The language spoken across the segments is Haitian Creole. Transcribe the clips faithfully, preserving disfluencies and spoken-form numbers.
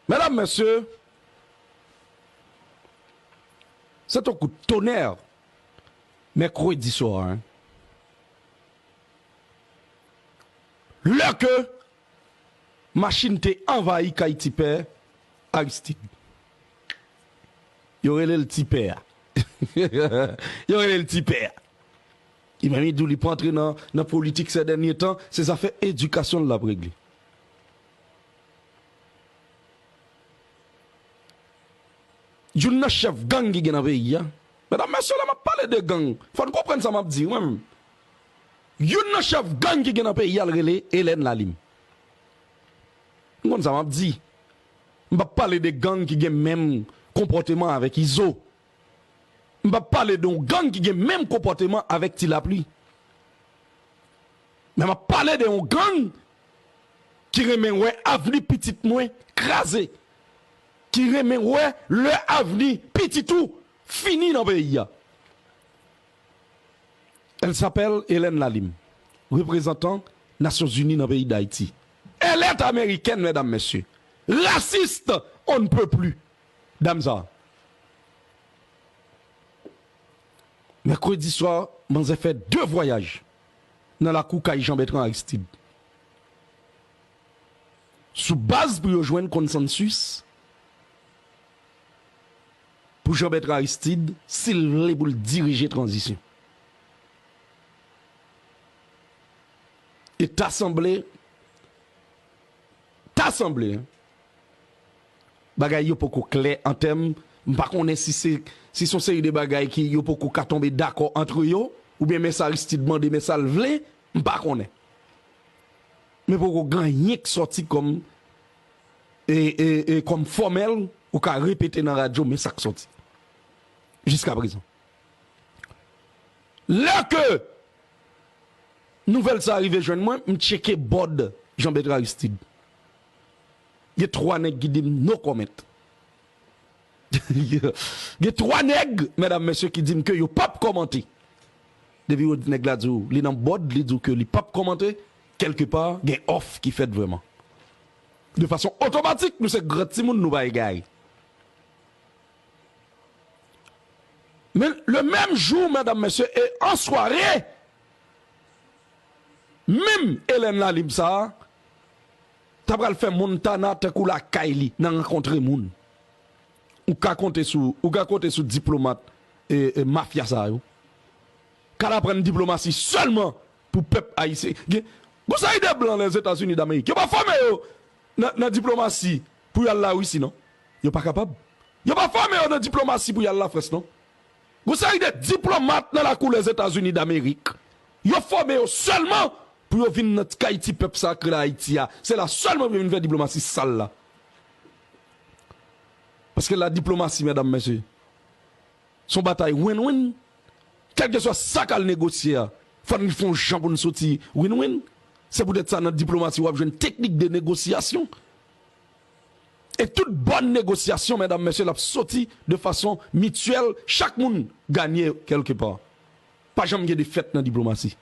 Medam, mesye, se tankou tonè mèkredi swa, hein. Lè ke machin te anvayi kay Ti Pè Aristide. Yo rele l Ti Pè a. Yo rele l Ti Pè a. Li menm, li di w li pa antre nan, nan politik sè dènye tan, se zafè edikasyon l l ap regle. Youn nan chèf gang ki gen nan peyi a. Medam, mesye, lè m ap pale de gang, fò n konprann sa m ap di, wi, menm. Youn nan chèf gang ki gen nan peyi a, l rele Hélène Lalim. M konn sa m ap di. M p ap pale de gang ki gen menm konpòteman avèk Izo. M p ap pale de yon gang ki gen menm konpòteman avèk Ti Lapli. Men m ap pale de yon gang ki renmen wè avni pitit mwen kraze, ki renmen wè lè avni pitit ou fini nan peyi a. Elle s'appelle Hélène Lalim, reprezantan Nasyonzini nan peyi Dayiti. Elle est américaine, medam, mesye. Raciste, on ne peut plus. Dam sa. Mèkredi swa, manzè fè de vwayaj nan lakou kay Jean Bertrand Aristide. Sou baz pou yo jwenn konsansis pou Jean Bertrand Aristide, si l vle pou l dirije tranzisyon. E ta sanble, ta sanble, hein, bagay yo poko klè an tèm, m pa konnen si se, si se yon seri de bagay ki yo poko ka tonbe dakò antre yo, oubyen men sa Aristide mande, men sa l vle, m pa konnen. Men poko gen anyen k sòti kòm, e, e, e, kòm fòmèl, ou ka repete nan radyo, men sa k sòti. Jiskaprezan. Lè ke nouvèl sa rive jwenn mwen, m tcheke bòd Jean Bertrand Aristide. Gen twa nèg ki di m no comment. Gen twa nèg, medam, mesye, ki di m ke yo p ap kòmante. Depi yo di nèg la di w, li nan bòd, li di w ke li p ap kòmante, kèlkepa, gen òf ki fèt vrèman. De fason otomatik, nou se gran timoun, nou pa egare. Men, le menm jou, medam, mesye, e an sware, menm Hélène Lalim sa a, ta pral fè Montana tankou lakay li nan rankontre moun. Ou ka konte sou, ou ka konte sou diplomat, e, e, mafya sa yo. K al aprann diplomasi sèlman pou pèp ayisyen. Gen, gon seri de blan Lèzetazini Damerik. Yo pa fòme yo nan, nan diplomasi pou y al Larisi, non. Yo pa kapab. Yo pa fòme yo nan diplomasi pou y al Lafrans, non. Gon seri de diplomat nan lakou Lèzetazini Damerik. Yo fòme yo sèlman pou yo vin nan kay ti pèp sa k rele Ayiti a. Se la sèlman pou yo vin fè diplomasi sal la. Paske la diplomasi, medam, mesye, se yon batay win-win. Kèlkeswa sa k al negosye a, fò n fè yon jan pou n soti win-win. Se poutèt sa, nan diplomasi, w ap jwenn teknik de negosyasyon. E tout bòn negosyasyon, medam, mesye, l ap soti de fason mityèl, chak moun ganye kèlkepa. Pa janm gen defèt nan diplomasi.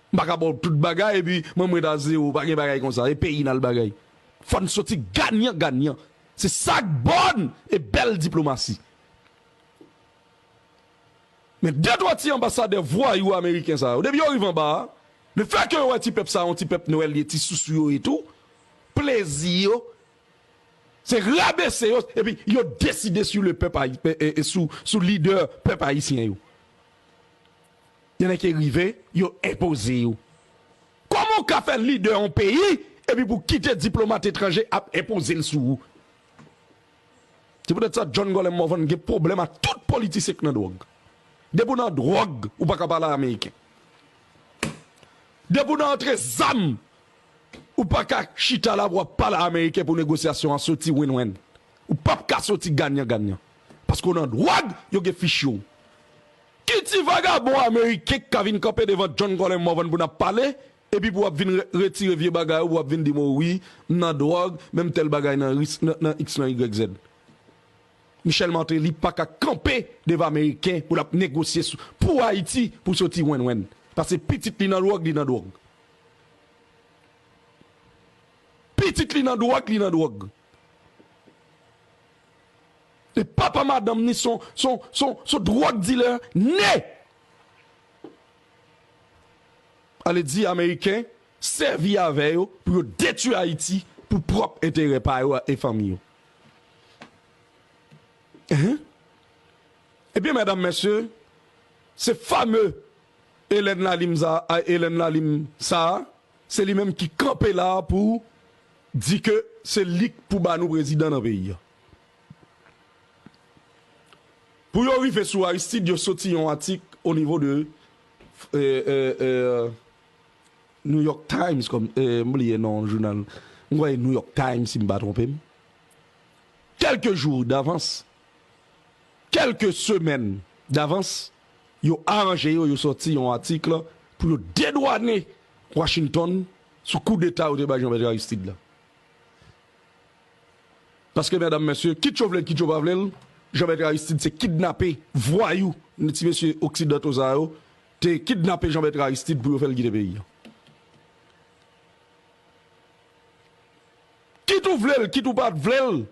M pa ka ba w tout bagay, epi mwen, mwen ta zewo, pa gen bagay konsa, e peyi n al bagay. Fò n soti ganyan, ganyan. Se sa k bòn e bèl diplomasi. Men de twa ti anbasadè vwayou ameriken sa yo, depi yo rive anba a, lefètke yo wè ti pèp sa, yon ti pèp nwè l ye, ti sousou yo ye tou, plezi yo, se rabese yo, epi yo deside sou le pèp ayi-, e, e, e sou, sou lidè pèp ayisyen yo. Y en a ki rive, yo enpoze yo. Kòman w ka fè lidè yon peyi, epi pou kite diplomat etranje ap enpoze l sou ou? Se poutèt sa John Gollum Morvan gen pwoblèm ak tout politisyen k nan dwòg. Depi w nan dwòg, ou pa ka pale a ameriken. Depi w nan antre zam, ou pa ka chita la pou w ap pale a ameriken pou negosyasyon an soti win-win. Ou p ap ka soti ganyan-ganyan. Paske w nan dwòg, yo gen fich yo. Ki ti vagabon ameriken k ka vin kanpe devan John Gollum Morvan pou n ap pale, epi pou w ap vin re-, retire vye bagay ou, pou w ap vin di m, "O wi, m nan dwòg, men m tèl bagay nan ris-, nan, nan X, nan Y Z." Michel Martelly pa ka kanpe devan ameriken pou l ap negosye sou, pou Ayiti, pou soti win-win. Paske pitit li nan dwòg, li nan dwòg. Pitit li nan dwòg, li nan dwòg. E papa madanm ni son, son, son, son drug dealer ne. Ale di Ameriken sèvi avè yo pou yo detwi Ayiti pou pwòp enterè pa yo e fanmi yo. Hein? Ebyen, medam, mesye, se fame Hélène Lalim sa, a, Hélène Lalim sa, se li menm ki kanpe la pou di ke se li k pou ba nou prezidan nan peyi a. Pou yo rive sou Aristide, yo soti yon atik o nivo de, e, e, e, New York Times, kòm, e, m bliye non jounal. M kwè New York Times, si m pa twonpe m. Kèlke jou davans, kèlke semèn davans, yo aranje yo, yo sòti yon atik pou yo dedwane Washington sou koudeta yo te bay Jean-Bertrand Aristide la. Paske, medam, mesye, kit yo vle l, kit yo pa vle l, Jean-Bertrand Aristide se kidnape, vwayou, ti mesye oksidanto sa yo, te kidnape Jean-Bertrand Aristide pou yo fè l kite peyi a. Kit ou vle l, kit ou pa vle l,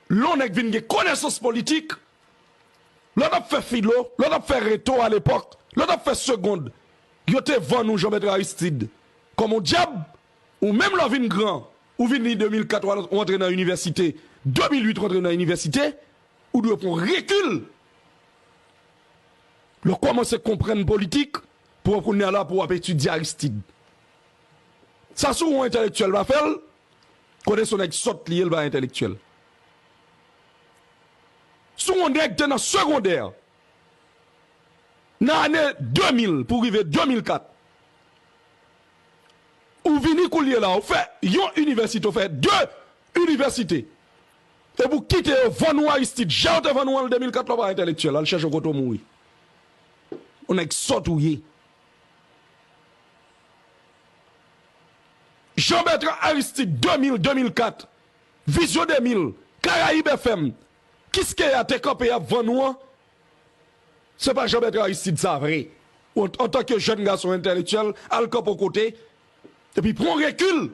lè yon nèg vin gen konesans politik, lè w t ap fè filo, lè w t ap fè reto alepòk, lè w t ap fè segond, yo te vann ou Jean-Bertrand Aristide kòm yon dyab, ou menm lè w vin gran, ou vini de mil kat, w al, w antre nan inivèsite, de mil uit, w antre nan inivèsite, ou dwe pran rekil. Lè w kòmanse konprann politik, pou w kounye a la, pou w ap etidye Aristide. Sa, si yon entèlektyèl pa fè l, konnen se yon nèg sòt li ye, l pa entèlektyèl. Si yon nèg te nan segondè, nan ane de mil pou rive de mil kat, ou vini kounye la, ou fè yon inivèsite, ou fè de inivèsite. Epi w kite yo vann ou Aristide, jan yo te vann ou an de mil kat la, w pa entèlektyèl, al chèche kote w mouri. Yon nèg sòt ou ye. Jean Bertrand Aristide, de mil, de mil kat, Vizyon de mil, Karayib F M, Kiskeya te kanpe y ap vann ou an, se pa Jean Bertrand Aristide sa vre. Ou, antanke jèn gason entèlektyèl, al kanpe yon kote, epi pran rekil,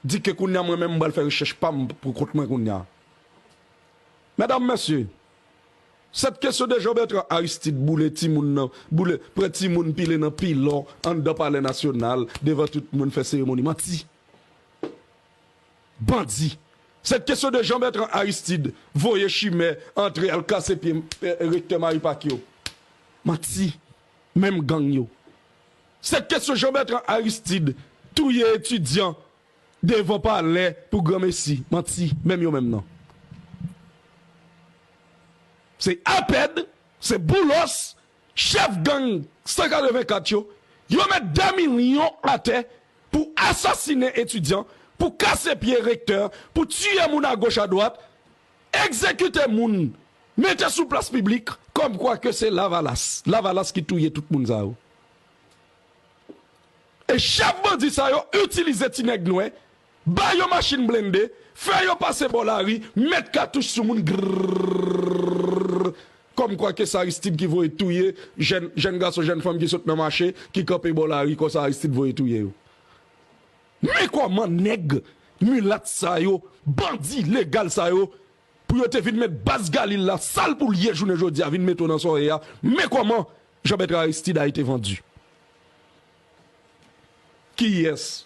di ke kounye a mwen menm m pral fè rechèch pa m pou kont mwen kounye a. Medam, mesye, sèt kesyon de Jean Bertrand Aristide boule timoun nan, boule, pran timoun pile nan pilon anndan Palè Nasyonal, devan tout moun fè seremoni, manti. Bandi. Sèt kesyon de Jean Bertrand Aristide voye chimè antre al kase pye, e, rektè Maripak yo. Manti. Menm gang yo. Sèt kesyon Jean Bertrand Aristide touye etidyan devan palè pou granmesi. Manti. Menm yo menm nan. Se APED, se Boulos, chèf gang san katrevenkat yo, yo met de milyon atè pou asasinen etidyan, pou kase pye rektè, pou tiye moun agoch adwat, egzekite moun, mete sou plas piblik, kòmkwa ke se Lavalas, Lavalas ki touye tout moun sa yo. E chèf bandi sa yo itilize ti nèg nwè, ba yo machin blende, fè yo pase bò lari, met katouch sou moun, grrrr, kòmkwa ke se Aristide ki voye touye jèn, jèn gason, jèn fanm ki sot nan mache, ki kanpe bò lari, konsa Aristide voye touye yo. Men kòman nèg milat sa yo, bandi legal sa yo, pou yo te vin met baz Galil la, sa l pou l ye jounen jodi a, vin mete w nan sòrye a. Men kòman Jean Bertrand Aristide a été vendu. Kiyès?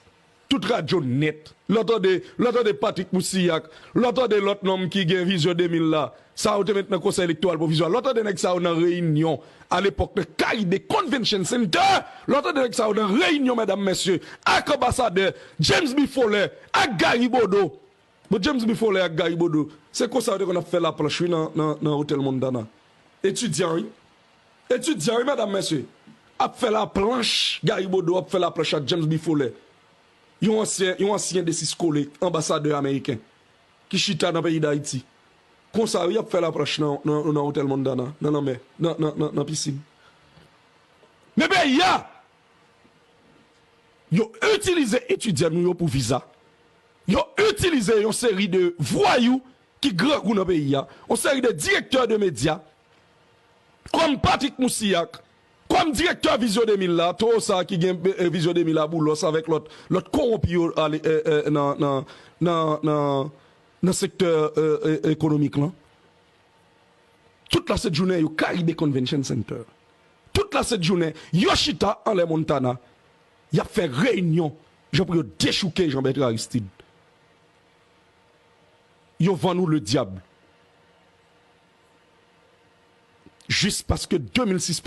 Tout radyo nèt. Lè w tande, lè w tande Patrick Moussilhac, lè w tande lòt nonm ki gen Vizyon de mil la, sa yo te met nan Konsèy Elektoral Pwovizwa, lè w tande nèg sa yo nan reyinyon, alepòk nan Caribe Convention Center, lè w tande nèg sa yo nan reyinyon, medam, mesye, ak anbasadè James B. Foley, ak Gary Bodeau. Bon, James B. Foley ak Gary Bodeau, se konsa yo te konn ap fè laplanch, wi, nan, nan, nan Otèl Montana. Etidyan, wi. Etidyan, wi, medam, mesye. Ap fè laplanch, Gary Bodeau ap fè laplanch ak James B. Foley. Yon ansyen, yon ansyen de sis kole, anbasadè ameriken, ki chita nan peyi Dayiti. Konsa, wi, y ap fè laplanch nan, nan, nan Otèl Montana, nan lanmè, nan, nan, nan, nan pisin. Men peyi a, yo itilize etidyan nou yo pou viza. Yo itilize yon seri de vwayou ki grangou nan peyi a, yon seri de direktè de medya, kòm Patrick Moussilhac, kòm direktè Vizyon de mil la, toro sa ki gen, e, Vizyon de mil la, Boulos avèk lòt, lòt kowonpi yo ale, e, e, nan, nan, nan, nan, nan sektè, e, e, ekonomik lan. Tout lasent jounen yo Caribe Convention Center. Tout lasent jounen yo chita anlè Montana. Y ap fè reyinyon jan pou yo dechouke Jean Bertrand Aristide. Yo vann ou ledyab. Jis paske de mil sis